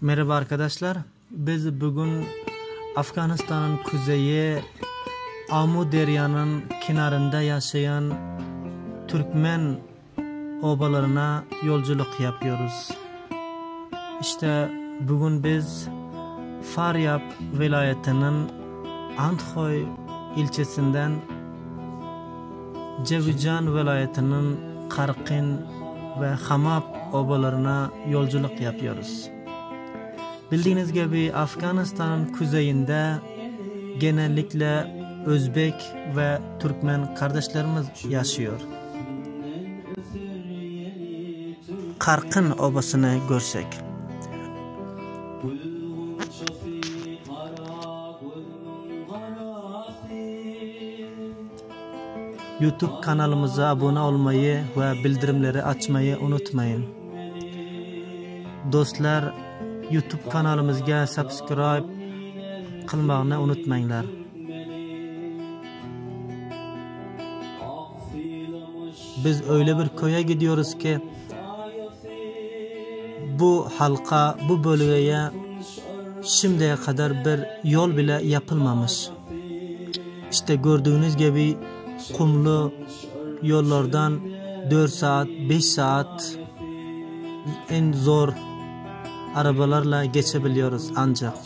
Merhaba arkadaşlar. Biz bugün Afganistan'ın kuzeyi Amu Derya'nın kenarında yaşayan Türkmen obalarına yolculuk yapıyoruz. İşte bugün biz Faryab vilayetinin Andhoy ilçesinden Jewüjan vilayetinin Karkin ve Hamap obalarına yolculuk yapıyoruz. Bildiğiniz gibi Afganistan'ın kuzeyinde genellikle Özbek ve Türkmen kardeşlerimiz yaşıyor. Karkın obasını görsek. YouTube kanalımıza abone olmayı ve bildirimleri açmayı unutmayın. Dostlar YouTube kanalımızga subscribe qilmoqni unutmanglar. Biz öyle bir köye gidiyoruz ki bu halka, bu bölgeye şimdiye kadar bir yol bile yapılmamış. İşte gördüğünüz gibi kumlu yollardan 4 saat, 5 saat en zor arabalarla geçebiliyoruz ancak.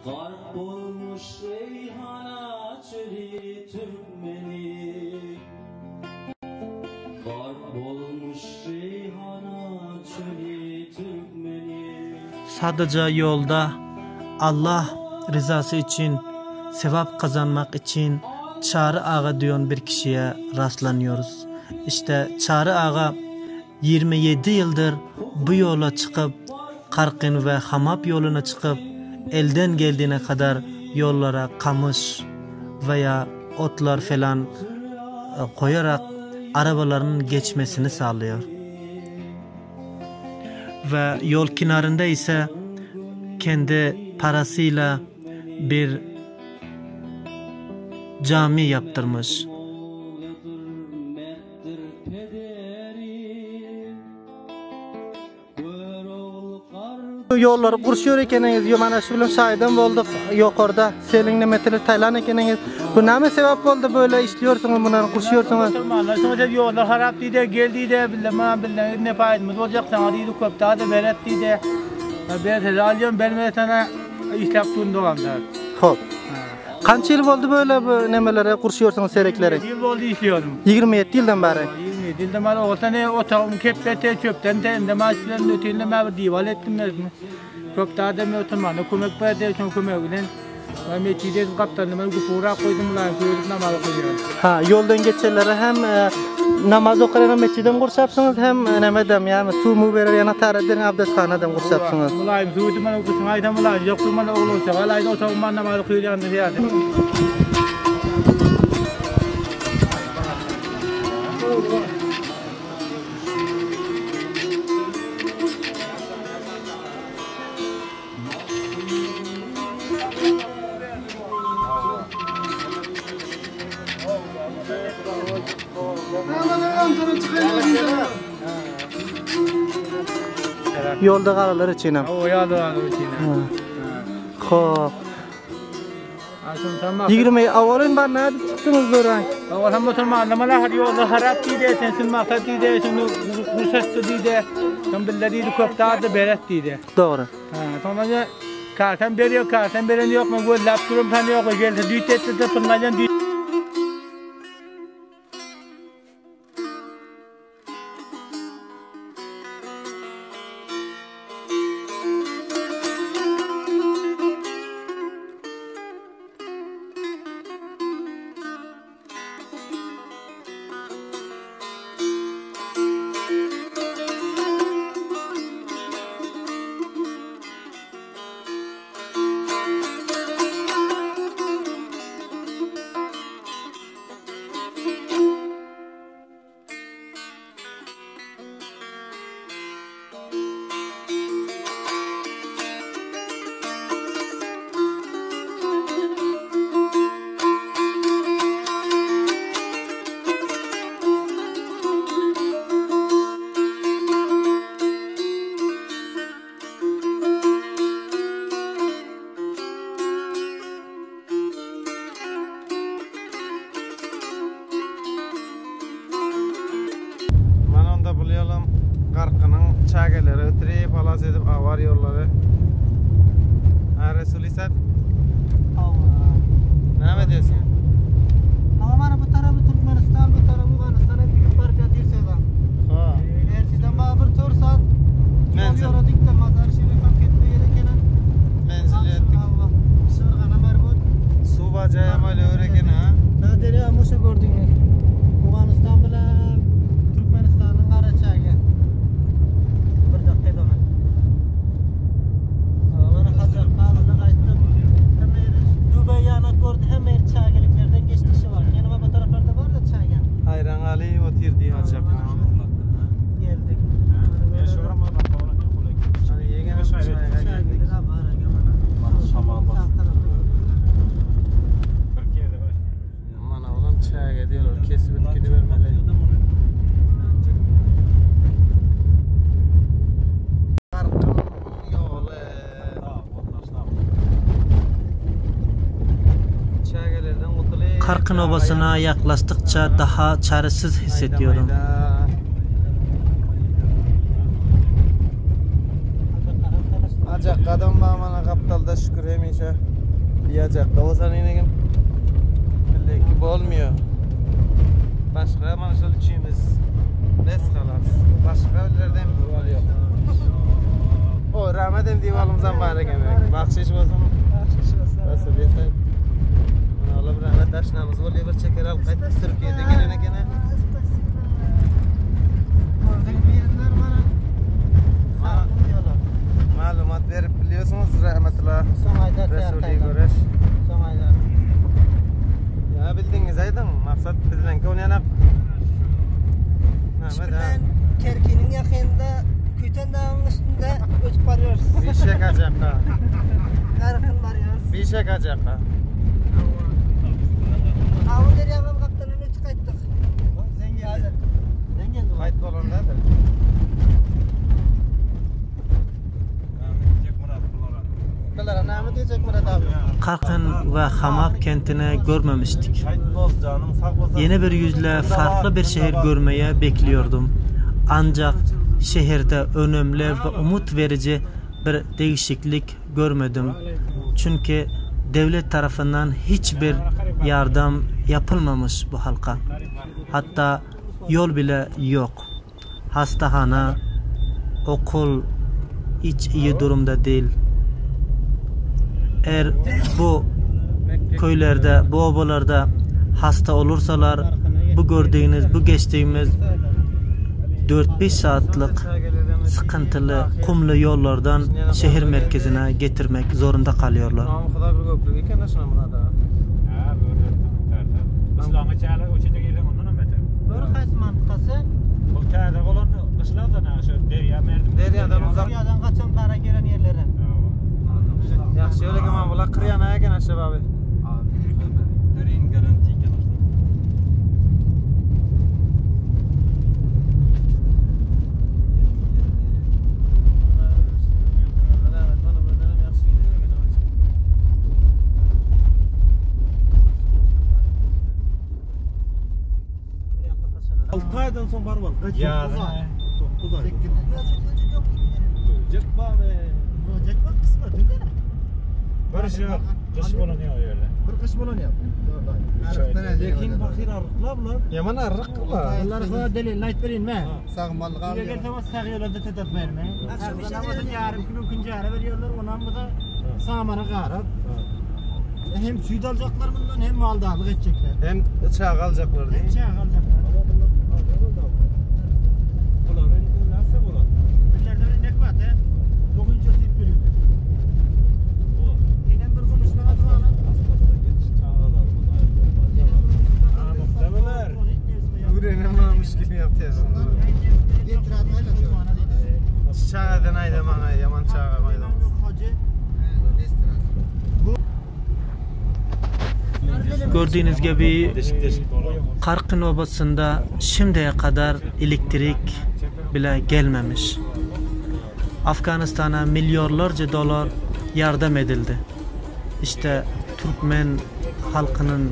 Garp olmuş reyhana çöli Türkmeni Garp olmuş reyhana çöli Türkmeni Sadece yolda Allah rızası için, sevap kazanmak için Çağrı Ağa diyen bir kişiye rastlanıyoruz. İşte Çağrı Ağa 27 yıldır bu yola çıkıp Karkin ve Hamap yoluna çıkıp elden geldiğine kadar yollara kamış veya otlar falan e, koyarak arabaların geçmesini sağlıyor. Ve yol kenarında ise kendi parasıyla bir cami yaptırmış. Oğludur merttir pederim Köroğlu kar Ýollary gurşuyor ekeniňiz, ýo mana şu bilen şaýdam bolduk ýokarda seliň nemetini taýlan ekeniňiz. Bu näme sebäp boldy böyle işliyorsuňyz, bunlary gurşuyorsuňyz? Musulmanlar şoňa ýollar harap diýdi, gel diýdi, bilmem bilmem ne paýdymyz boljak sana diýdi, köp da beret diýdi. Ben size alyam, ben sana işläp durun dogamda. Hop. Kança ýyl boldy böyle bu nemelere gurşuyorsuňyz serekleri? Ýyl boldy işliyorum. 27 ýyldan bäri. 27 ýyldan bäri olsa ne otagym kepbete çöpden de indi maşylan ötünde mä bir diwal etdim özümi. Köp da dem oturmana kömek berdi, şoň kömegi bilen. Ben metjide gapdalyna ben gupura koydum, ulan söylüp namaz okuyorum. Ha, ýoldan geçenlere hem e, namaz okaran mesjiden gurşapsyňyz, hem e, nemedem, ýagny suw mu berer ýana tareden abdesthanadan gurşapsyňyz. Mulayim suwdy mana okusun aýdam mulayim ýok mana ogul olsa aýda otagym man namaz okuýan diýýär. Ýolda galalar üçin hem. O ýaly ýaly üçin. Hop. Aşım tamam. 20 awalyn bar näde çykdyňyz böyle? Awal hem musulmanlar mana her ýolda harap diýdi, sensin maksat diýdi, şunu kursatdy diýdi. Sen bille diýdi, köp da beret diýdi. Dogry. Ha, sonra ya kartan veriyor, kartan veren yok mu? Gözlap durum tanı yok. Gelse düğüt etti de pınlayan düğüt. Ol ýolam Garkynyň çägeleri ötri palas edip awar ýollary. Ha Resul İsat? Näme diýsin? Ama mana bu tarapy Türkmenistan, bu tarapy Owganystana gidip baryp ýatyr söza. Ha. Ertiden bana bir tur saat yol Menzil. yoradık da Mazar Şerif ham ketdi eken. Menzil ýetdik. Şırgana merbut. Suw bajaýam öyle eken ha. Da derya muşa gördüňiz. Owganystan bilen Türkmenistanyň araçägi. Bir dakika dona. Mana Hajar Palyda gaýtdyk. Hemme ýeri Dubaý ýanak gördü. Hemme ýeri çägeliklerden geçdik şu wagt. Ýene bu taraplarda bar da çäge. Haýran galyp otyr diýip hajak. Geldik. Hani ýegen çaýa geldik. Çägeler bar eken. Şamal Sağ tarapta. Mana olam çäge diýerler, kesip ötüp gidibermeli. Garkyn ýoly. Çägelerden gutulyp. Karkın Ovası'na yaklaştıkça daha çaresiz hissediyorum. Acak kadam mana kaptalda şükür hemişe. Bir acak da olsa inegim. Belki bolmuyor. Başka mana şol üçimiz. Bes halas. Başka yerlerden dival yok. O rahmet hem divalımızdan bari emek. Bahşiş olsun. Nasıl desen. Mana ola bir rahmet taşnamız bolýar bir çeker alyp gaýtdy Türkiýede gelen ekene. Gördüğün bir yerler bana. Ma- Diyorlar. Malumat berip biliyorsunuz rahmetullah. Son ayda Resuli göreş. Son ayda. Ya bildiğiniz aydın. Maksat bizden ki onu yanap. Mehmet ha. Ben Kerki'nin yakınında Küten Dağı'nın üstünde ötüp varıyoruz. Bir şey kaçak ha. Karkın varıyoruz. Bir şey kaçak ha. Avun deryanın kaptanını ötüp kayıttık. Sen Hazır. Sen geldin. Kayıt bolundadır. Bunlara namı diyecek Murat abi. Karkın ve Hamak kentini görmemiştik. Bol canım sağ olsun. Yeni bir yüzle farklı bir şehir görmeye bekliyordum. Ancak şehirde önemli ve umut verici bir değişiklik görmedim. Çünkü devlet tarafından hiçbir yardım yapılmamış bu halka. Hatta yol bile yok. Hastahane, okul hiç iyi durumda değil. Eğer bu köylerde, bu obalarda hasta olursalar bu gördüğünüz, bu geçtiğimiz 4-5 saatlik sıkıntılı kumlu yollardan şehir merkezine getirmek zorunda kalıyorlar. Tamam kadar bir köprü eken aşına Murat ha. Ha, böyle Islaňa çäle öçüne gelen ondan hem beter. Böyle kaç mantıkası? Bu täze bolan gyşlar da şu derýa merdim. Derýadan uzak. Dünyadan kaçan para gelen yerlere. Yaxşı öyle ki man bular kıryan ha eken aşağı abi. Derin garanti kenarda. Altı aydan son var var. Kaç Ya. 9 ay. Döjek ba be. Böcek bak kısmet değil mi? Bir şey gyş bolan ýok ýerde. Bir kış bulan yap. Lekin bakir arıklar bular. Yaman arık bular. Bunlar sana delil light vereyim mi? Sağmalı Buraya gelsem sağ yolda tetat verme. Akşam olsa yarım kilo ikinci ara veriyorlar. Ondan bu da samana karab. Hem süt alacaklar bundan hem maldarlık edecekler. Hem çağı alacaklar Hem değil mi? çay alacaklar. Bular endi nasıl bular? Birilerden inek var he. Dokunca süt veriyor. Yine bir konuşma var. Hasta hasta geç çağlar bunlar. Muhtemeler. Ürenim varmış gibi yaptı. Çağadan ayda bana yaman çağa koydum. Gördüğünüz gibi Deşik deşik bolan. Karkın Obası'nda şimdiye kadar elektrik bile gelmemiş. Afganistan'a milyonlarca dolar yardım edildi. İşte Türkmen halkının,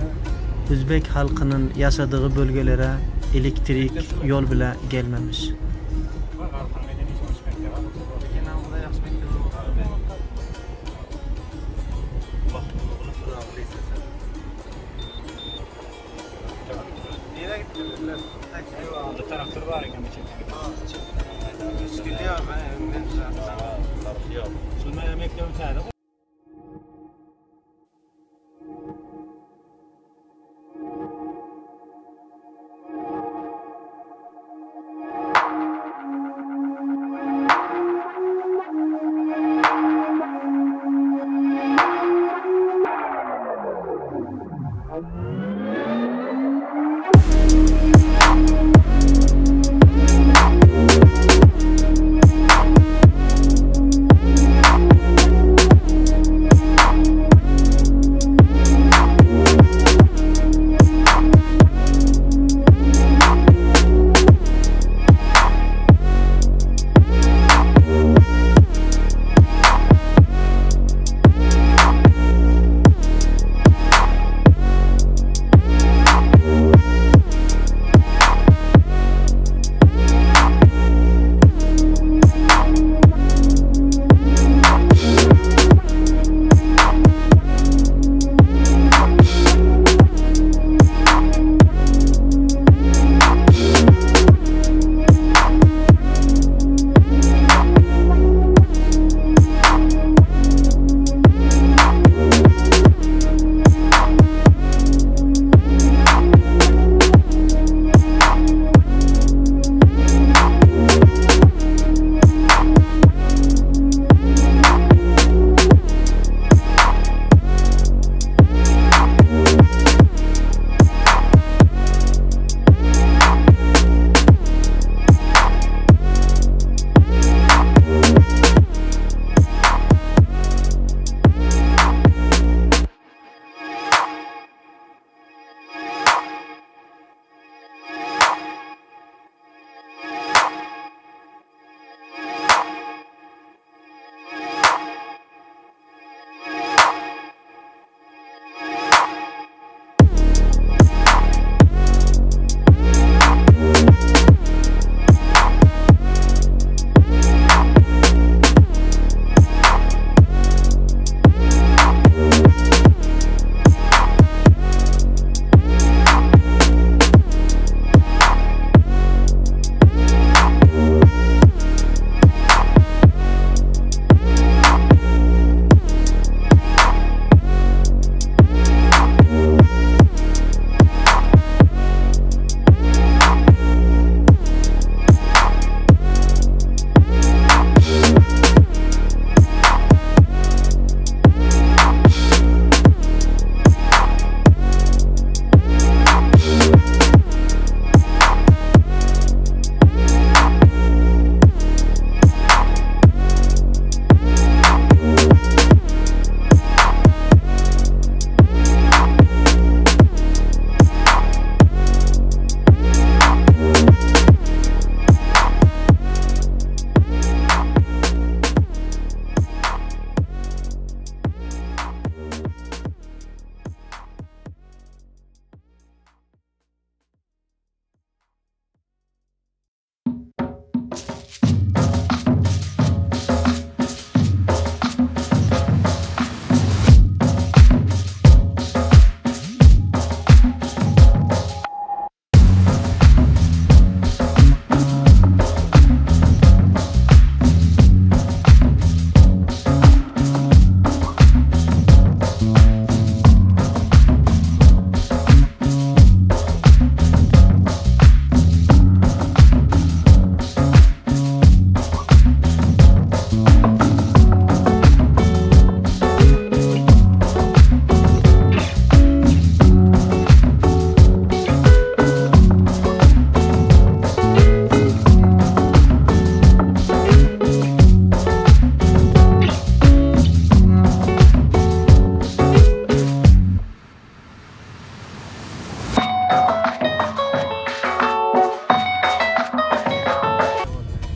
Özbek halkının yaşadığı bölgelere elektrik yol bile gelmemiş. Kilisesi. Nereye gitti millet? Eyvallah. Traktor bar eken bu çekti. Gidiyor ben evimden zaten. Şunu emekliyorum täze.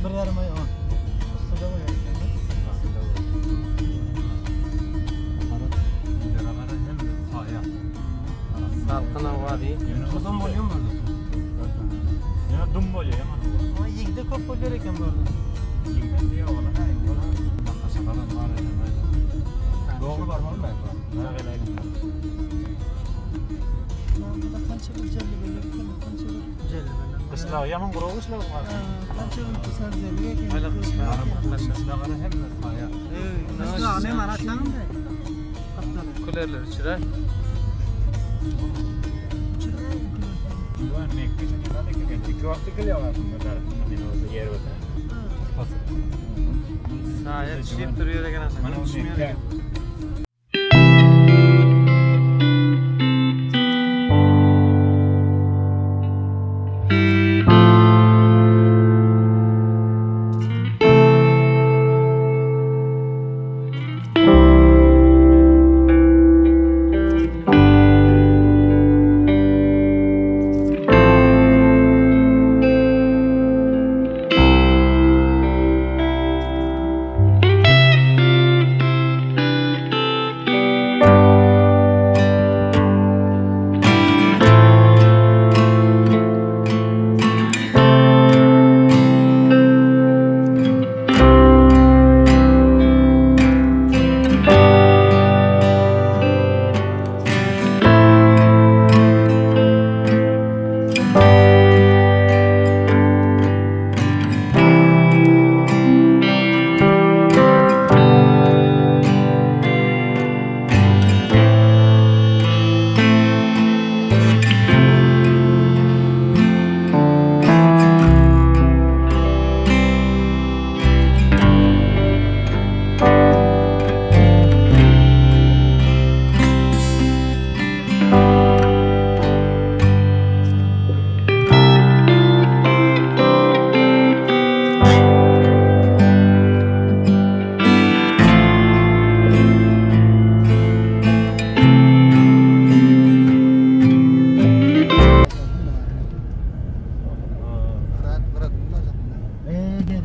Bir ýarym aý on. Ussada goýar. Salkyn howa diýip. Dum bolýar mı? Ya dum bolýar ýa. Ama ýigde köp bolýar eken bu arada. Ýigden diýe ola näme ola. Başga var. Dogry barmaly mı? Bu da kança bir celli kança bir. Kışlağı yaman kuru kışlağı var. Kança bir sebzeli. Hala kışlağı. Kışlağını hem de saya. Kışlağı ne var atlanın da. Kulerler çıray. Bu Mekke İki vakti geliyorlar bunlar. Hani yer öte. Saya düşüp duruyor eken aslında. Mana Düşmüyor Mekke. eken.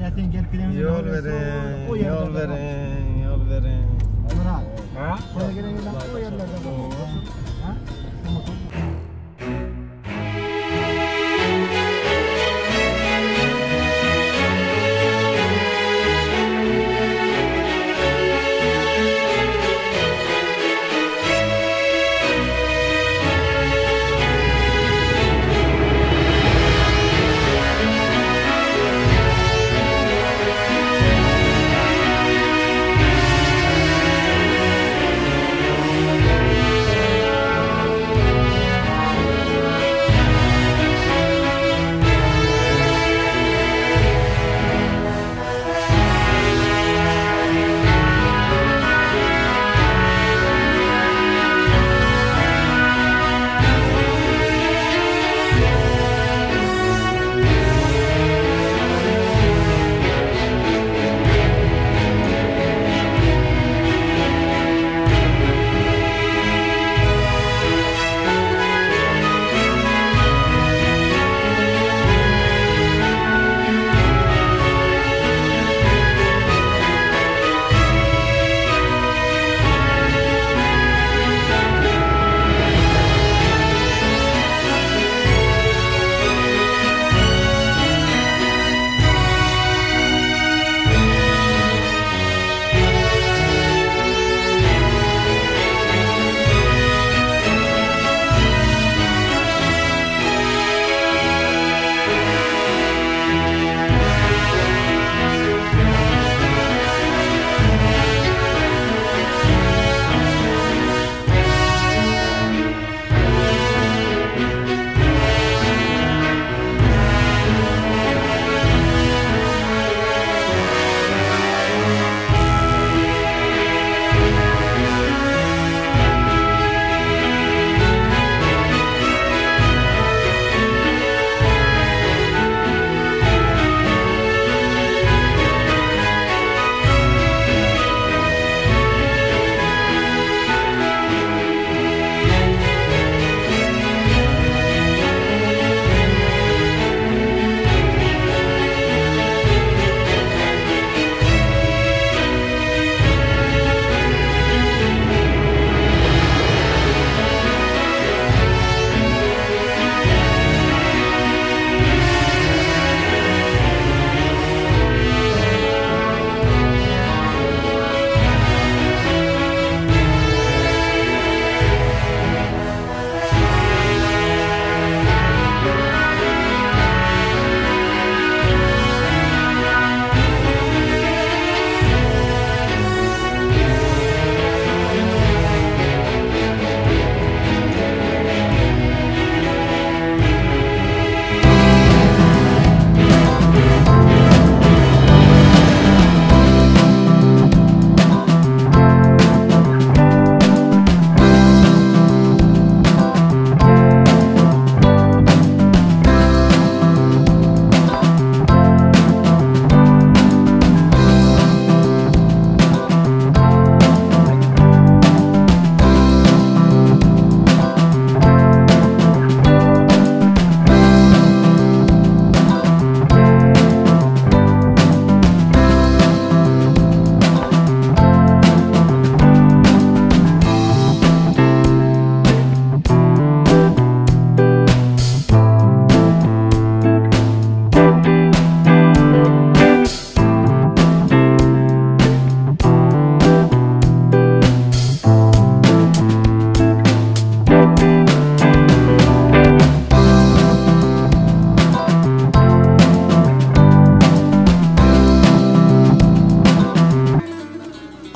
Gel sen gelip gidelim. Yol verin, yol verin, yol verin. Murat. Ha? Oraya gelen o yerlerde. Ha?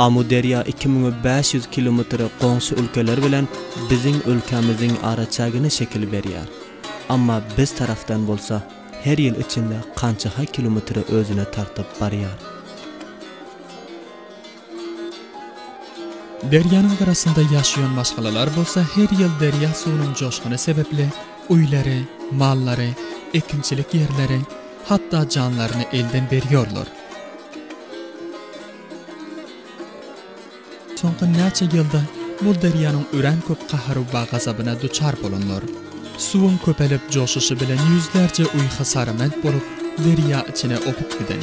Amuderýa 2500 kilometre goňşy ülkeler bilen biziň ülkämiziň araçägini şekil berýär. Amma biz tarapdan bolsa her ýyl içinde kançaha kilometre özüne tartyp barýar. Derýanyň gyrasynda ýaşaýan maşgalalar bolsa her ýyl derýa suwunyň joşguny sebäpli öýleri, mallary, ekinçilik ýerleri, hatda janlaryny elden berýorlar. Soňky näçe ýylda bu derýanyň örän köp gahar-u gazabyna duçar bolanlar. Suwuň köpelip joşuşy bilen ýüzlerce öý hasarament bolup derýa içine okup giden.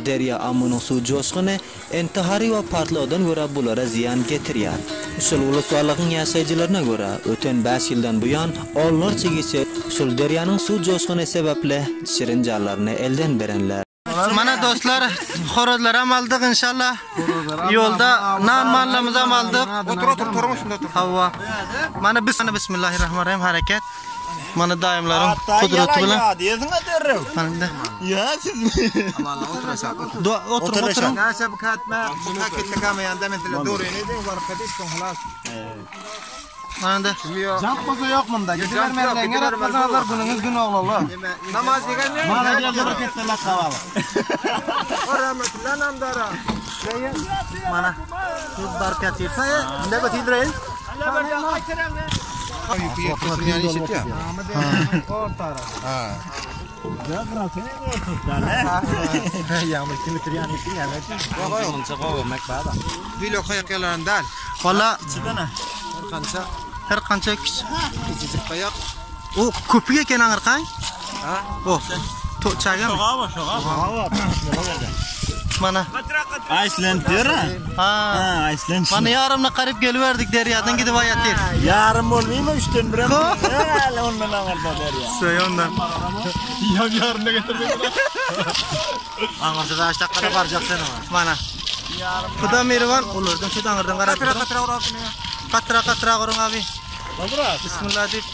Derýa Amunyň suw joşguny entihary we partlawdan görä bulara zyýan getirýär. Şol ulus-alygyň ýaşaýjylaryna görä, öten bäş ýyldan buýan onlarça kişi şol derýanyň suw joşguny sebäpli şirin janlaryny elden berenler. Mana dostlar horazlaram aldyk inşallah. Ýolda nan mallarymyzam aldyk. Otur otur toruň üstünde otur. Hawa. Mana bis Bismillahirrahmanirrahim hareket. Mana daýymlaryň kudraty bilen. Diýesiň derrew. Mana Ya siz. Amalla otur aşak otur. Otur otur. Näçe bu katma, bu paketde gamaýanda mesela dogry ne diýen var kadis soň halas. Mana da. Jump bolsa ýok munda. Gidibermeli, atmasaňyzlar günüňiz gün oglanlar. Namaz diýen ne? Mana geldi bir ketde lakgabaly. Rahmetullah namdara. Mana. Biz baryp ýatyrys. Ne batidreýin? Walla her kança kiç. O köpük eken aňyrkaň. Ha? O. To çaga mı? Mana. Iceland diýer ha. Ha. Iceland. Mana ýarymyna garyp geliberdik derýadan gidip aýatyr. Ýarym bolmaýmy üçden birem? Hä, ondan aňyrda derýa. Söýonda. Ýam ýaryna getirmek. Aňyrda da aşakda barjak sen Mana. Huda Merwan olardan şu aňyrdan garap. Katra katra Katra katra guruň abi. Bismillah diýip.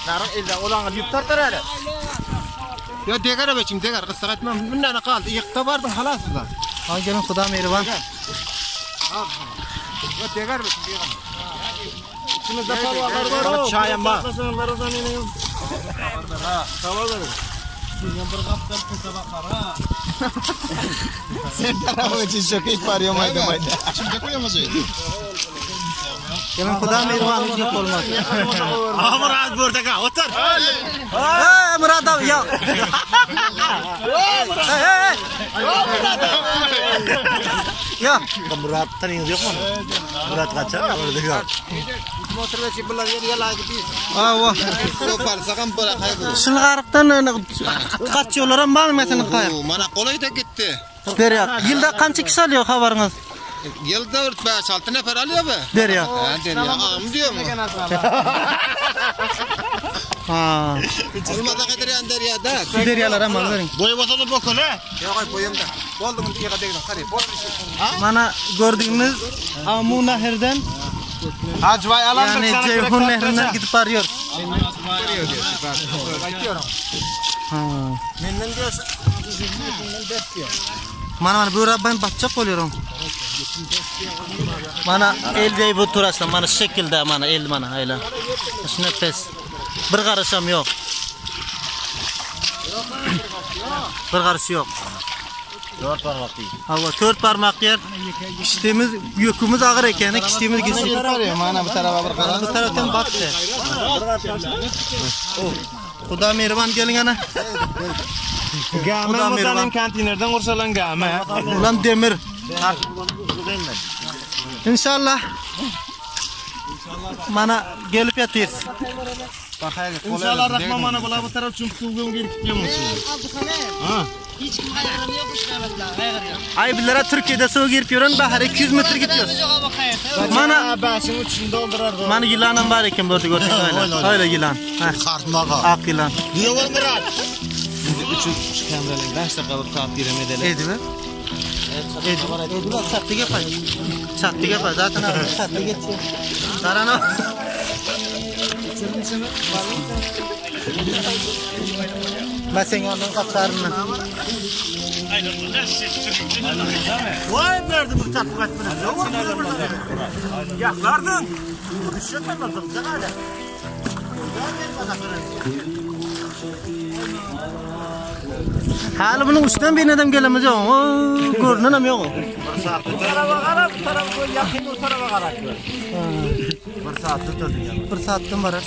Naryň elde olaňa ýüp tartar äle. Ya deger beçim deger kısa etmem. Bundan kaldı. Yıkta vardım halas da. Ha gelin Huda Merwan. Ya deger beçim deger. İçimizde parmaklar var. Çayım var. Sen tarafı için çok hiç var mayda mayda. Şimdi koyamaz Gelin Huda Merwan hiç yok olmaz. Murat burada kal. Otur. Hey Murat abi ya. Hey hey hey. Ya. Murat tanıyız yok mu? Murat kaçar. Orada kal. Awa. Şılgarykdan kaçıyorlar var mı mesela kayıp? Mana kolay da gitti. Derya. Yılda kança kişi alıyor haberiniz? Yılda 5-6 nefer alıyor be. Derya. Ha derya ağam diyor mu? Ha. Olmasa kadar yan deryada. Deryalar aman verin. Boyu basalım bokul ha. Yok ay boyumda. Boldu bunu yıka değil. Hadi bol Mana gördüğünüz Amu Nehir'den Hacı vay alan yani Ceyhun Nehri'nden gidip varıyor. Ha. Mana mana bu ben batacak oluyorum. Mana el dey bu turasla mana şu şekilde mana el mana öyle. Şuna pes. Bir karışam yok. Bir karışı yok. Dört parmak değil. Hava dört parmak yer. Kiştiğimiz yükümüz ağır ekeni kiştiğimiz gitsin. Mana bu tarafa bir Bu taraftan battı. Oh. Xuda mehriban gelin ana. Gâme Xuda Musa'nın mehriban. kantinerden kurşalan gâme. Ulan demir. İnşallah. Mana gelip yatıyoruz. İnşallah Rahman bana bula bu taraf çünkü suvgum girip gidiyormuş. Ay bilere Türkiye'de su girip yürün bahar 200 metre gidiyoruz. Mana Başın uçunu doldurar. mana yılanım var eken burada gördün öyle. Öyle yılan. Ha. Ak yılan. Diyor var Murat. Üç kameraların 5 dakika bir saat giremedi. Ediver. Ediver. Ediver. Çattık yapar. Çattık yapar. Zaten abi çattık geçiyor. Darana. Ben senin yanından kaçarım. Vay nerede bu tapı kaçmanı? Yaklardın. Düşürtmem lazım. Sen hala. Hali bunun uçtan bir adam gelemiz yok. Oo, görünen yok. Bu tarafa kara, bu tarafa koy, yakın o tarafa kara. Bir saat tuturdun ya. Bir saatden barar.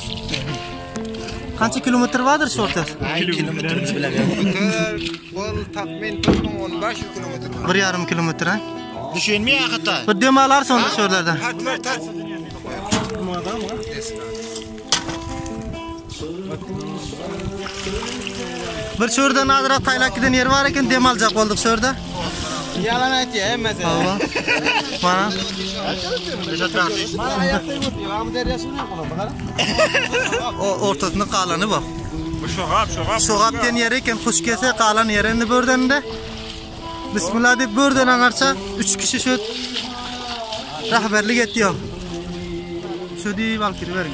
Kança kilometre vardır şu orta? Bol takmin 15 kilometre var. Bir yarım kilometre. ha? Düşünmeye akıta. Bir dem alar sonra şu oralardan. Hadi ver tat. Bir şuradan azra taylak giden yer var eken dem alacak olduk şurada. Yalan aytya hemmesi. Hava. Bana. Bana ayakta yumurtluyor. Ama deryasını yok oğlum. Bakar. O ortasında kalanı bak. Bu şogap şogap. Şogap den yeri eken kuş kese kalan yerini börden de. Bismillah deyip börden anarsa üç kişi şu rahberlik ediyor. Şu deyip alıp gidiverin.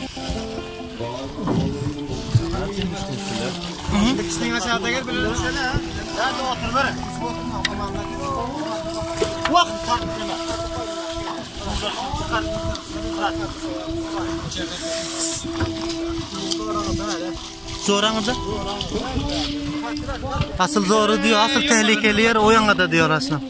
Kişinin aşağıda gel böyle şöyle ha. Nerede otur böyle. Vah. Zor anıda. Asıl zoru diyor, asıl tehlikeli yer o yanada diyor aslında.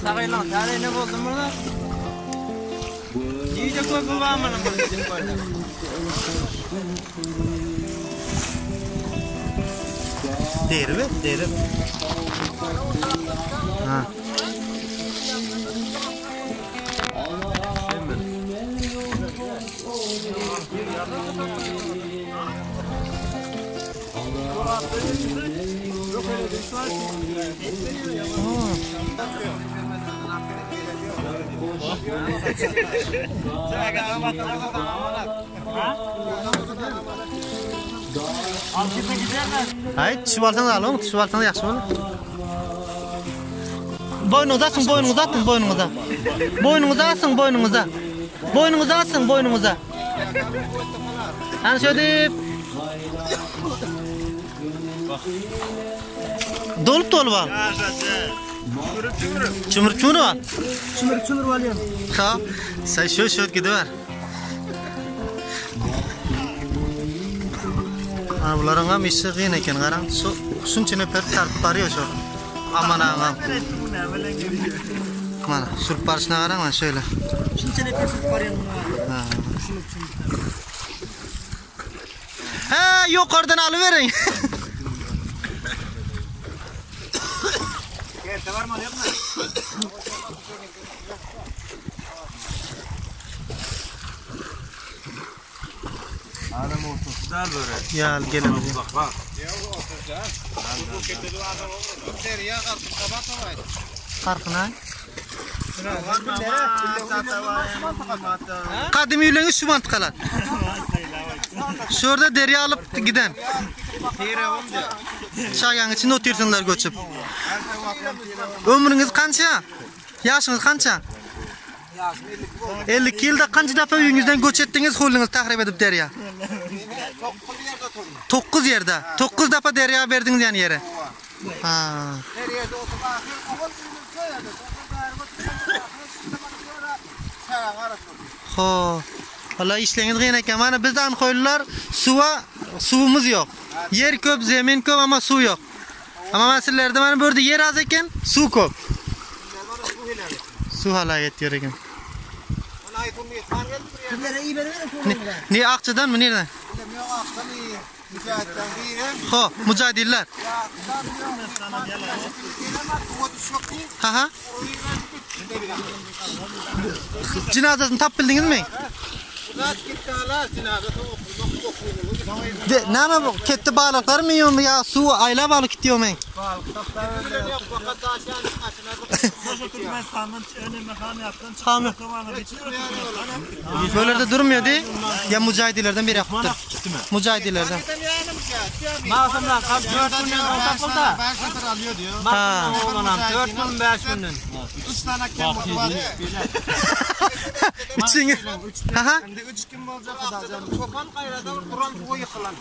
Sagaylan, tare ne buldun burada? İyice koy bu var mı? Deri mi? Deri. Ha. Hayır, tüşüp alsanız alın, tüşüp alsanız yaxşı olur. Boynunuza asın, boynunuza atın, boynunuza. Boynunuza asın, boynunuza. Boynunuza asın, boynunuza. Hani şöyle deyip... Dolup dolup al. Çümür çümür al. Çümür çümür var ya. Ha, sen şöyle şöyle gidiver. Ana bularың ham işi qiyin ekan, qarang. Shu shuncha nafar tartib barıyor shu. Aman ağam. Mana surib barishini qarang mana şöyle. Şunca nefes var ya. Ha. Ha, yuqoridan alıvering. Adam ortası dar böyle. Ya gelin. Bak bak. Derya kalkıp kapat olaydı. Farqına. Qadim uylarning shu mantiqalar. Şurada derya alıp giden. Şayan içinde otursunlar göçüp. Ömrünüz qancha? Yaşınız qancha? 52 yılda qancha defa uyingizdan ko'ch etdingiz, hovlingiz tahrib edip derya? 9 yerda. 9 defa derya berdiniz yani yere. Ha. Her yerde oturup ahir okul köy Ho. Vallahi işleriniz qiyin ekan. Mana bizda anxoylilar suva suvimiz yo'q. Yer ko'p, zemin ko'p, ammo suv yo'q. Ammo mana sizlarda mana bu yerda yer az ekan, suv ko'p. Suv halak etiyor ekan. Ne, ne Akça'dan mı nereden? Ho, mücahidler. Ha ha. Cenazesini tap bildiniz mi? De, näme bu? Ketdi balyklary mı yiyorsun ya su aýlap alyp gitýär men. Hamy. Bölerde durmuyor di. Ya mücahidilerden biri yaptı. Mücahidilerden. Mağazamdan kap 4 günden on tapıldı. Ha. Oğlanam 4 gün 5 günden. Üçüňi. Aha. Çopan gaýrada duran suwa ýykylan.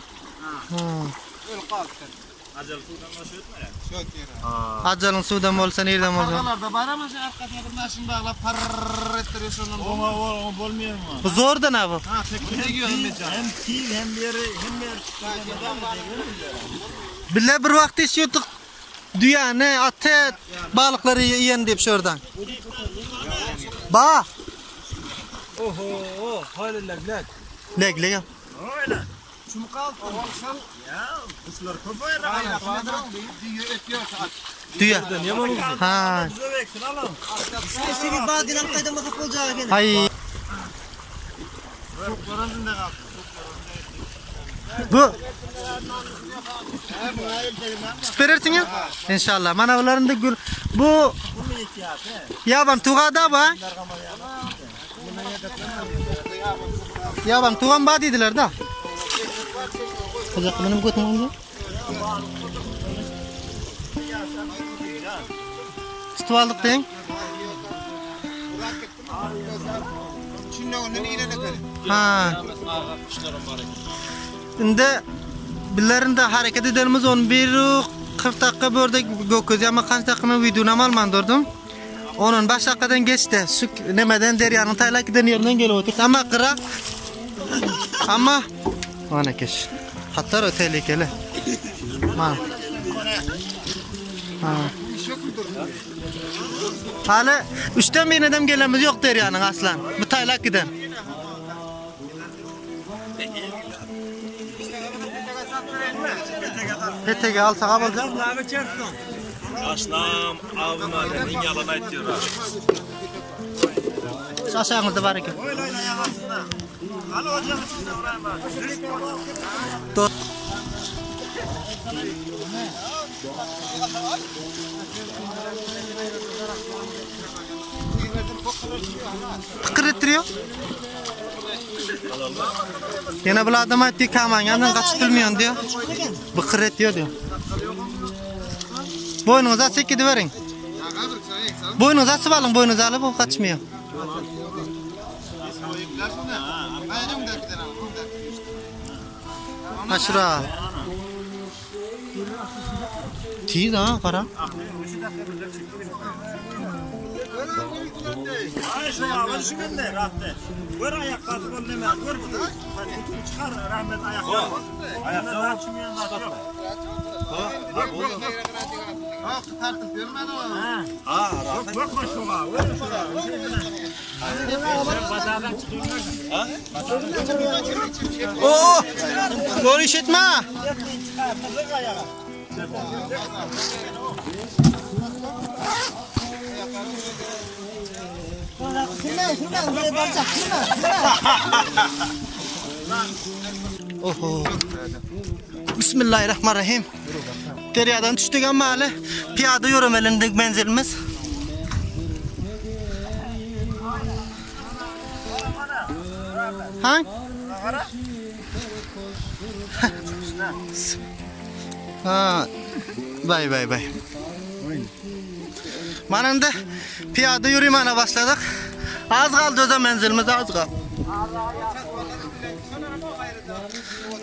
Ajalyň suwdan bolsa nirden bolsa. Arkalarda baramaz arkasyna bir maşyn baglap parrrr etdiriyor şondan. Oňa oňa bolmaýar mı? Bu zordan abi. Ha tek Hem tiz hem ýeri hem ýeri. Bile bir wagt işiyorduk. Düýäni, aty, balyklary ýen diýip şuradan. Ba. Oho, hali leglek. Leg leg. Düýe. Ha. Ay. Bu Tut berersin ya. İnşallah. Mana buların da gül. Bu Yaban tuğada ba. Yaban tuğan ba dediler da. Kızak benim götüm oldu. Tutup aldık deyin. Ha. Indi billerinde hareket edenimiz 11 40 dakika burada gökyüzü ama kaç dakika men videonu alman durdum. Onun 5 dakikadan geçti. Şu nemeden deryanın taylak giden yerinden gelip oturdu. Ama kıra ama ana keş. Hatlar o tehlikeli. Ma. Ha. Hali üçten bir adam gelenimiz yok deryanın aslan. Bu taylak giden. Petege alsak alacak. Aşnam avmadan yalan aýtýar. Şu aşağımızda var eken. Dur. Tıkır ettiriyor. Yine bu adam aytdy kamangandan gaçyp bilmiyorsun diyor. Bıkır ediyor diyor. Boynunuza sekidi verin. Boynunuza asıp alın, boynunuza alıp o kaçmıyor. Ha şura. Tiz ha kara. Ay şu awa düşmende rahatda. Gör ayak basıp ol neme gör. Kutup çıkar rahmet ayaklar. Ayaklar çümýän zat ýok. Ha, Bakma şoňa. Oo! Doğru işitme. Oho. Bismillahirrahmanirrahim. Deryadan düştük ama hali piyade yürümelindik menzilimiz. Ha? Ha. Bay bay bay. Mana indi piyade yürümene başladık. Az kaldı öze menzilimiz az kaldı.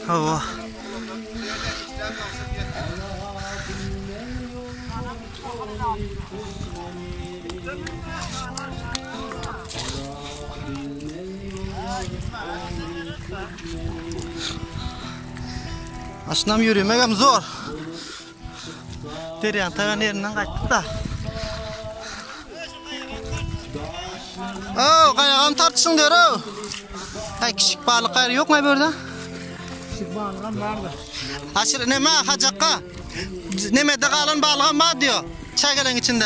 Hava. Aşnam yürümek hem zor. Deryan tagan yerinden kaçtık da. Oo, kayağım tartışın diyor o. Hay küçük balık gayrı yok mu burada? Küçük balığım vardı. Aşır neme hacakka. Neme de kalan balığım var diyor. Çakelen içinde.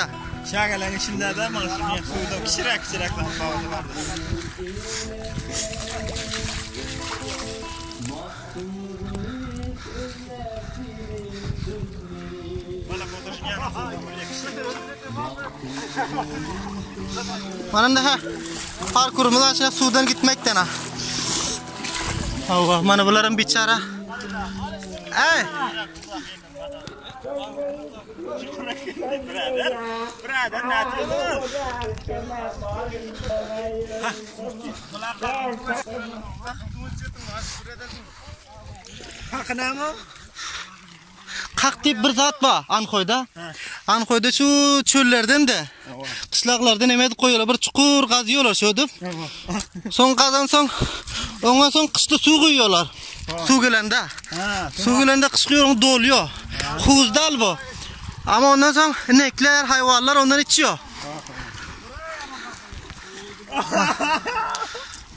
Şagalaň içinde de maşyn suwda kiçiräk kiçiräk balyk vardy. Mana ha parkurumuz aşağı sudan gitmekten ha. Allah mana bularım biçara. Ey! Kak diýip bir zat bar Anhoýda. Anhoýda şu çöllerden de gyşlaklardan eme edip goýýarlar. Bir çukur gazýarlar şödüp. Soň gazan soň oňa soň gyşda suw guýýarlar. Suw gelende. Suw gelende gyş guýýar, dolýar. Huzdal bu. Ama ondan soň inekler, haýwanlar ondan içiyor.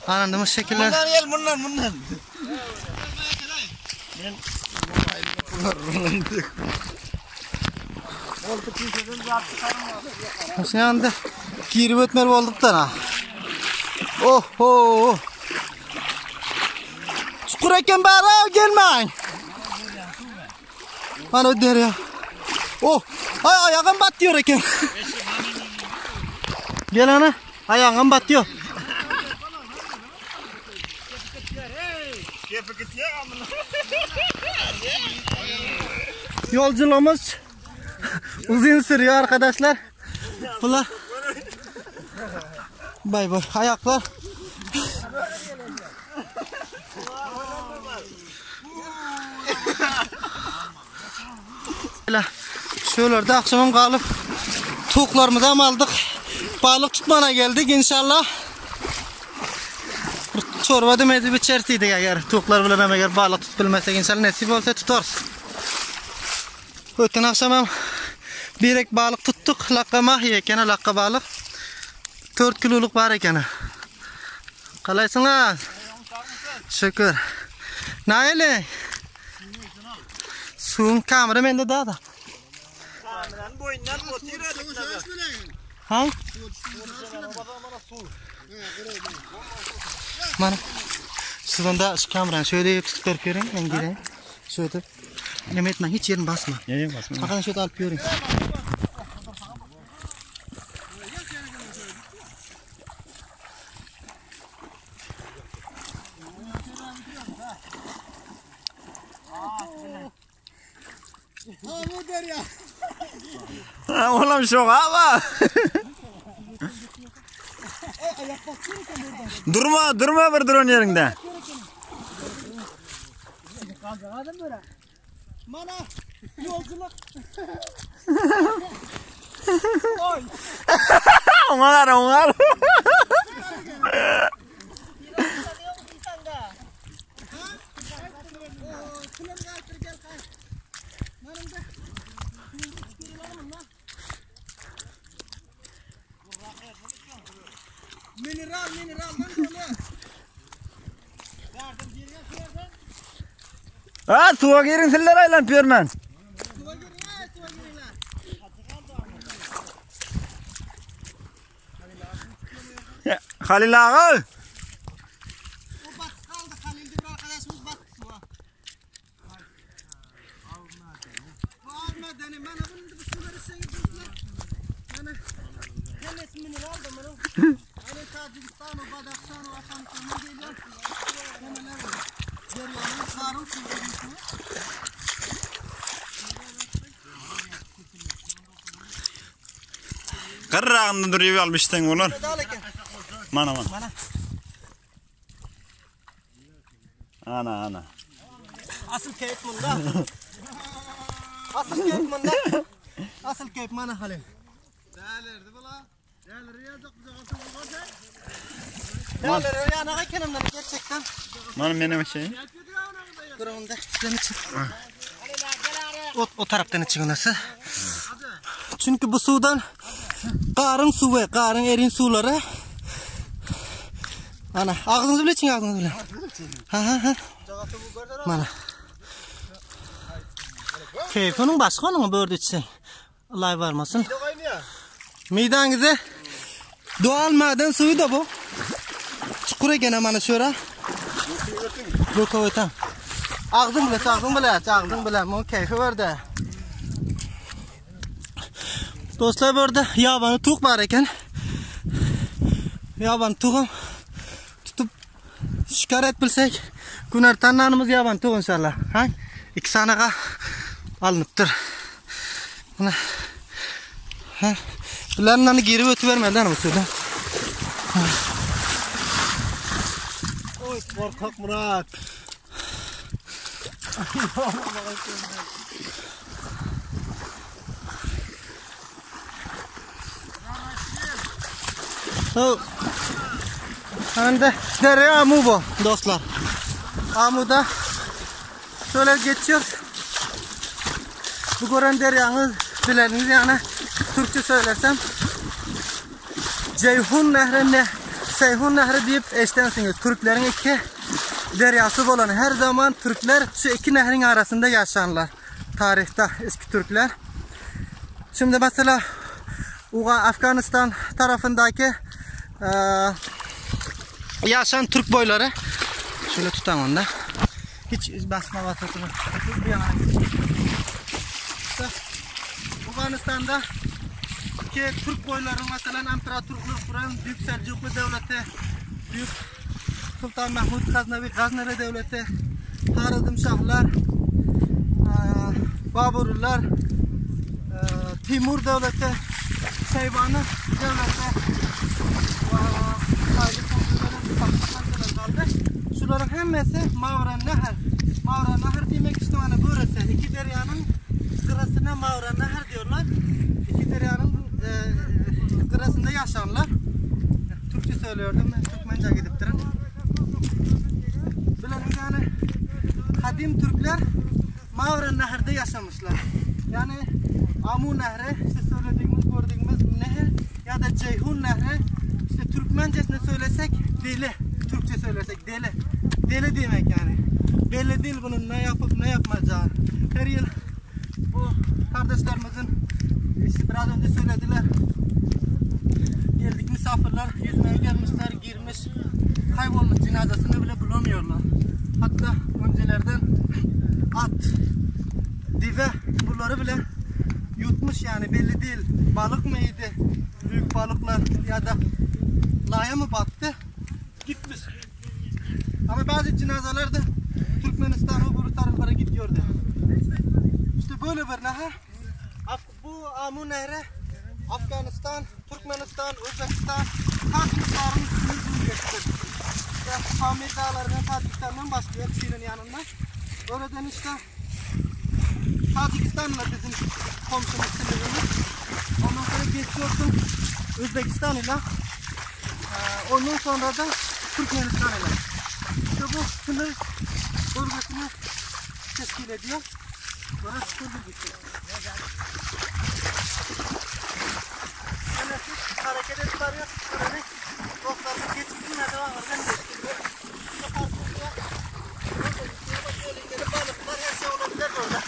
Anladığımız şekiller. Bundan gel bundan bundan. Şu anda girip ötmeli olduk da. Oh ho. Çukur eken bari gelmeyin. Bana derya. Oh, ay ayağım batıyor eken. Gel ana, ayağım batıyor. Yolculuğumuz uzun sürüyor arkadaşlar. Bunlar Bay bay ayaklar. Şöylerde akşamım kalıp tavuklarımızı ham aldık. Balık tutmana geldik inşallah. Çorba demedi bir içersiydik eğer tavuklar bilen eğer balık tut bilmesek inşallah nasip olsa tutarız. Öten akşam bir balık tuttuk. Lakka mahi ekeni lakka balık. 4 kiloluk bar ekeni. Qalaysın ha? Şükür. Naili? Suyun kamera mende daha da. Kameranın boyundan otur Ha? Mana. Siz onda şu kameranı şöyle tutup berip görün, ben gireyim. Şöyle. Neme etme, hiç yerini basma. Nereye basma? Bakalım şöyle alıp görün. Oğlum şok ama. Durma durma bir duran yerinde. Mana yolculuk. Onlar onlar. Mineral mineraldan dolu. Ha suya girin siller aylan piyorman. Suva girin ha, suva girinler. Halil ağa. O batık kaldı Halil bir arkadaşımız battı suva. Bu av madeni, mana bunu bu suları sen gidiyorlar. Mana hemesi mineral da bunu. Hani Tacikistan, o Badakhshan, o Afganistan'dan geliyor. Hemeler deryanın karın suyu. Kırrağında duruyor almıştın olur. Mana mana. Mana. Ana ana. Asıl keyif bunda. Asıl keyif bunda. Asıl keyif mana Halil. Değerleri yana kenimden gerçekten. Mana benim şey. Durumda sizin için. O, o taraftan için nasıl? Çünkü bu sudan karın suyu, karın erin suları. Ana, ağzınızı bile için ağzınızı bile. Ha ha ha. Mana. Keyfinin başka onun bördü içsin. Allah varmasın. Meydanınızı doğal maden suyu da bu. Çukur eken mana şöyle. Bu koytan. Ağzın bile, ağzın bile, ağzın bile. Bunun keyfi var da. Dostlar bu ýerde ýabany tuk bar eken. Ýabany tugam tutup şikar et bilsek günortan nanymyz ýabany tuk inşallah. Ha? İki sanaga alnypdyr. Muna. Ha? Buların nany girip ötübermeliler bu suda. Oy korkak Murat. Oh. Hem de dere Amu bu dostlar. Amu'da şöyle geçiyor. Bu gören deryanız bileniniz yani Türkçe söylersem Ceyhun Nehri ne Seyhun Nehri deyip eşitensiniz. Türklerin iki deryası olan her zaman Türkler şu iki nehrin arasında yaşarlar. Tarihte eski Türkler. Şimdi mesela Uga Afganistan tarafındaki e, yaşayan Türk boyları şöyle tutan onda. Hiç basma batırtma. Bir yana İşte Afganistan'da ki Türk boyları mesela imparatorluk kuran Büyük Selçuklu Devleti, Büyük Sultan Mahmud Gaznavi Gazneli Devleti, Harizm Şahlar, e, Baburlar, e, Timur Devleti, Şeybani Devleti, kaldı. Şuların hemmesi Mavra Nehir. Mavra Nehir demek işte hani burası. İki deryanın kırasına Mavra Nehir diyorlar. İki deryanın e, kırasında yaşarlar. Türkçe söylüyordum ben Türkmence gidip durun. Bilen yani kadim Türkler Mavra Nehir'de yaşamışlar. Yani Amu Nehri, işte söylediğimiz, gördüğümüz nehir ya da Ceyhun Nehri, işte Türkmencesine söylesek deli, Türkçe söylesek deli. Deli demek yani. Belli değil bunun ne yapıp ne yapmayacağı. Her yıl bu kardeşlerimizin işte biraz önce söylediler. Geldik misafirler yüzmeye gelmişler, girmiş, kaybolmuş cenazesini bile bulamıyorlar. Hatta öncelerden at, dive bunları bile yutmuş yani belli değil. Balık mı yedi? Büyük balıklar ya da laya mı battı? Gitmiş. Ama bazı cenazeler de Türkmenistan'a öbür taraflara gidiyordu. İşte böyle bir nehir. Bu Amu Nehri Afganistan, Türkmenistan, Özbekistan, Tacikistan'ın sınır bölgesidir. İşte Pamir Dağları'ndan Tacikistan'dan başlıyor Çin'in yanından. Oradan işte Tacikistan'la bizim komşumuz sınırımız. Ondan sonra geçiyorsun Özbekistan ile. Ondan sonra da Türkmenistan ile. İşte bu sınır bölgesini teşkil ediyor. Burası sınır bölgesi. Yani hareket edip varıyor. Böyle dostlarımız geçip merdiven oradan geçti. Balıklar her şey olabilir orada.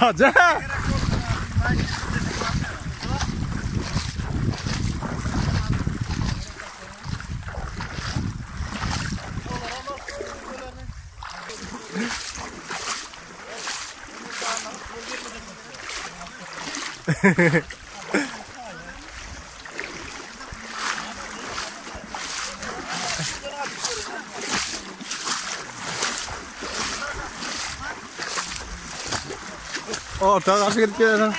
Hadi. Orta karşı gidip geliyor.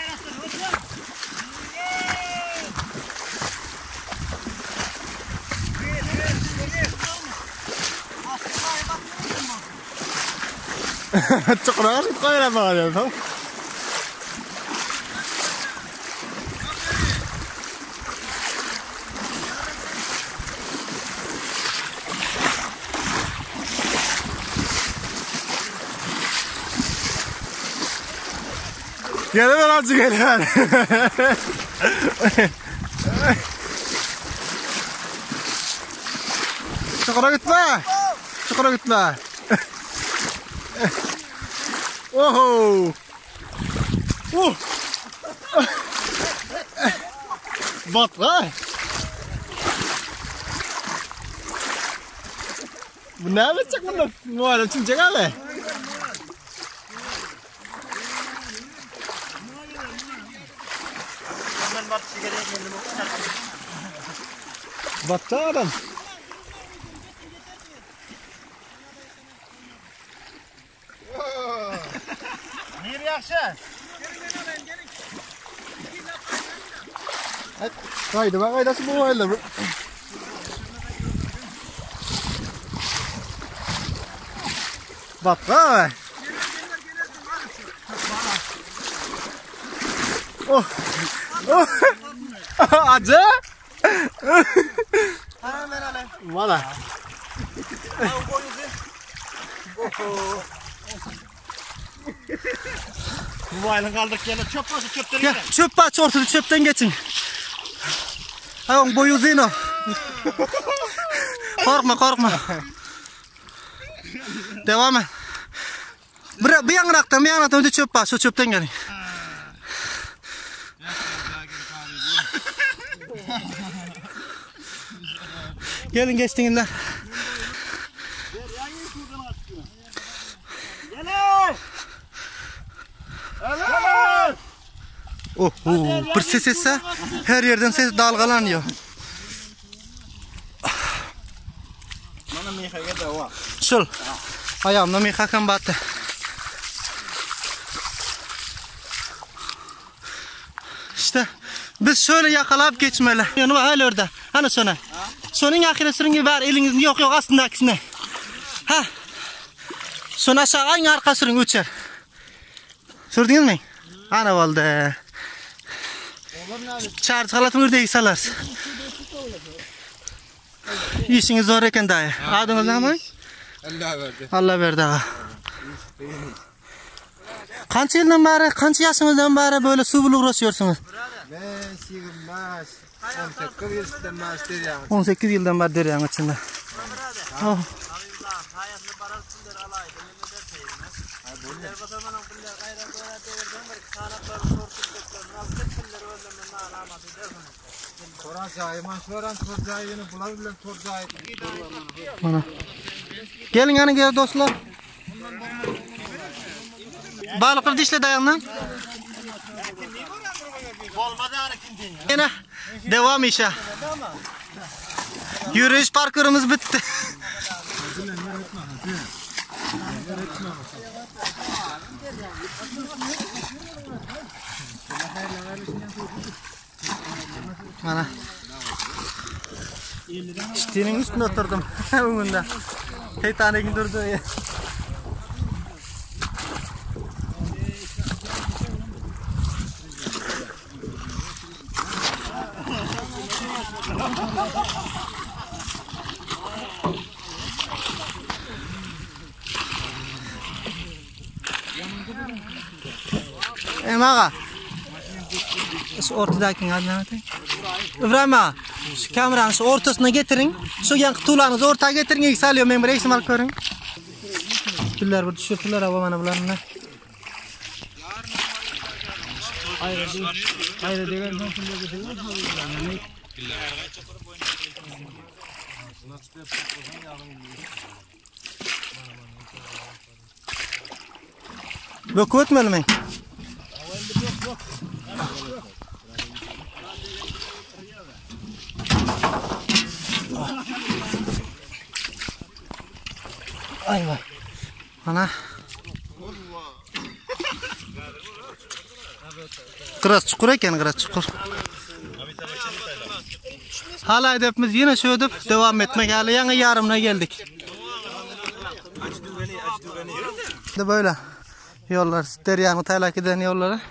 Çukura karşı gidip koyuyor bana tamam. Gelemem azıcık gelemem. Çukura gitme. Çukura gitme. Oho. Oh. Batma. Bu näme etjek bunlar? Muharrem çimjek abi. Batdy adam. Nir ýagşy. Gaýdy bak gaýdasy bu aýlar. Batga. Oh. Oh. Acı. Valla. Mobaýlyň galdyryp geldi. Çöp bolsa çöpden Gel, çöp bar, ortada çöpden geçin. Ha, oň boýy uzyn o. Korkma, korkma. Devam et. Bir, bir ýaňrakdan, bir ýaňrakdan öte çöp bar, şu çöpden gelin. Gelin geçtiğinde. Oh, oh, bir ses etse her yerden ses dalgalanıyor. Mana mehaga dava. Şul. Ayağımda mihakam battı. İşte biz şöyle yakalayıp geçmeli. Yanı var hala orada. Hani sonra. Sonun ahire sürün gibi var elinizin yok yok aslında aksine. Ha. Son aşağı aynı arka sürün uçar. Sürdünüz mü? Ana oldu. Çağır halatın orada salar. İşiniz zor eken dayı. Adınız ne mi? Allah verdi. Allah verdi ağa. Kança yıldan beri, kança yaşınızdan beri böyle su bulup uğraşıyorsunuz? Ben 25, 18 yıldan beri yani. 18 yıldan beri deryanın içinde. Oh. Toran jaýy, man şoran tor jaýyny bular bilen tor jaýy. Mana. Gelin yana gel dostlar. Balıkları dişle dayanın. Yine devam işe. Yürüyüş parkurumuz bitti. Mana. Şitinin üstünde oturdum. Önünde. Titanic'in durduğu yer. Em ağa. Şu ortadakini adını ayting. İbrahim ağa, şu kamerani şu ortasına getirin. Şu yan tuğlanızı ortaya getirin. İlk salıyor men bir resim alıp görün. Piller bir düşürtüler ama bana bularını. Böküp ötmeli mi? Ay vay. Ana. Kıras çukur eken, kıras çukur. Hala hedefimiz yine şöyle devam etmek. Hala yanı yarımına geldik. De böyle yollar, deryanın taylak giden yolları.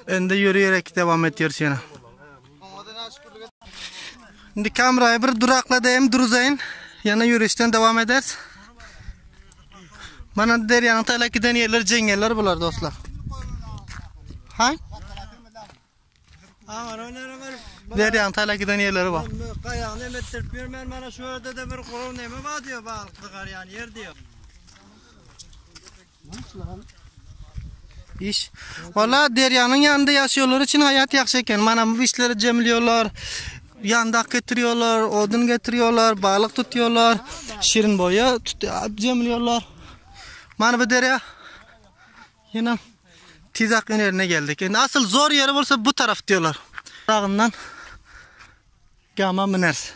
Önde yürüyerek devam ediyoruz yine. Şimdi kamerayı bir durakladayım, duruzayın. Yana yürüyüşten devam ederiz. Bana deryanın taylak giden yerler cengeller bular dostlar. Ha? Deryanın taylak giden yerleri var. Gaýagyny emetdirip ýörmän mana şu ýerde de bir guraw neme bar diýär, balyk çykarýan ýer diýär. İş. Valla deryanın yanında yaşıyorlar için hayat yaxşı eken. Mana bu işleri cemliyorlar. Ýandak getiriyorlar, odun getiriyorlar, balyk tutýarlar, şirin boýa tut jemliyorlar. Mana bu derýa ýene tiz akýan ýerine geldik. Indi asyl zor ýeri bolsa bu taraf diýýärler. Dagyndan gama müneriz.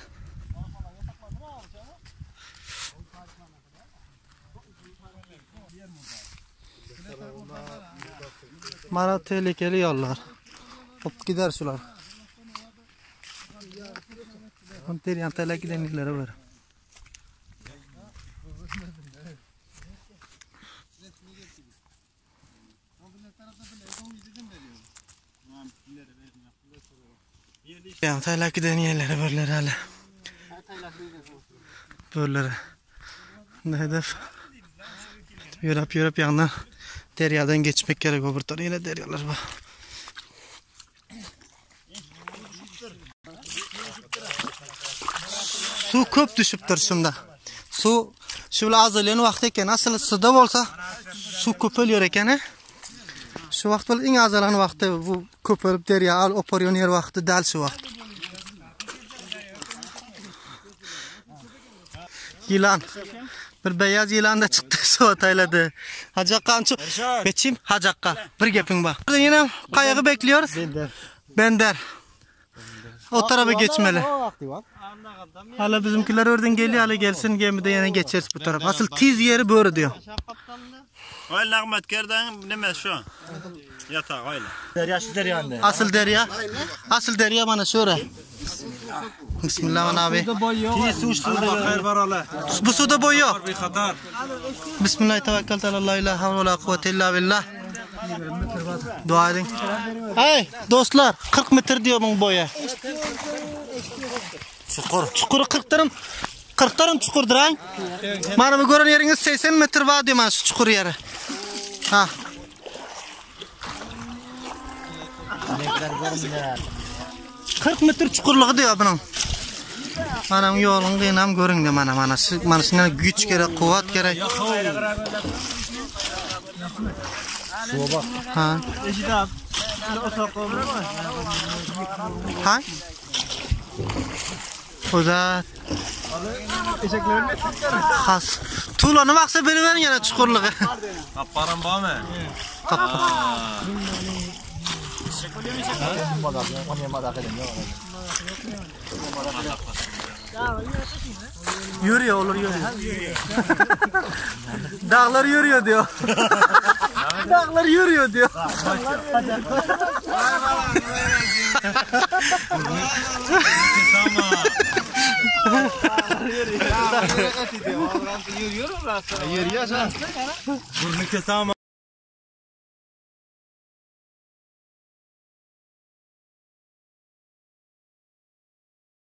Mana tehlikeli yollar. Hop gider sular. Derýan tala giden ýerleri bar. Derýan tala giden ýerleri barlar hala. Börlere. Hedef ýöräp ýöräp ýagna derýadan geçmek gerek o bir tar ýene derýalar bar. Su köp düşüpdir şunda. Su şu bile azalýan wagty eken. Asyl suda bolsa su köpelýär eken. He? Şu wagt bol iň azalan wagty bu köpelip derýa al oparýan ýer wagty däl şu wagt. Ýylan. Bir beýaz ýylan da çykdy suwa taýlady. Hajak ançu. Geçim Hajakka. Bir gepiň bar. Ýene gaýygy bekliyoruz. Bender. Bender. O tarafa geçmeli. Hala bizimkiler oradan geliyor, hala gelsin gemide ýene geçeriz bu tarafa. Asıl tiz ýeri böre diýär. Oý Nagmat kerden neme şu? Ýatak oýla. Derýa şu derýa indi. Asyl derýa. Asyl derýa mana şöyle. Bismillah mana abi. Bu suda boy yok. Bismillah tevekkel ala la havle ve la kuvvete illa billah. Dua edin. Hey dostlar 40 metre diyor bunun boyu. Çukur. Çukuru 40 dırım. 40 dırım çukurdur ha. Mana bu gören yeriniz 80 metre var diyor mana şu çukur yeri. Ha. 40 metre çukurluğu diyor bunun. Mana bu yolun gynam görün de mana mana şu mana şuna güç gerek, kuvvet gerek. Ha. Ha? Uzat. Has. Tuğlanı baksa beni verin yana çukurluğu. Kaparan ba mı? Kapı. Yürüyor olur yürüyor. Dağlar yürüyor diyor. Dağlar yürüyor diyor. Burnu kesama.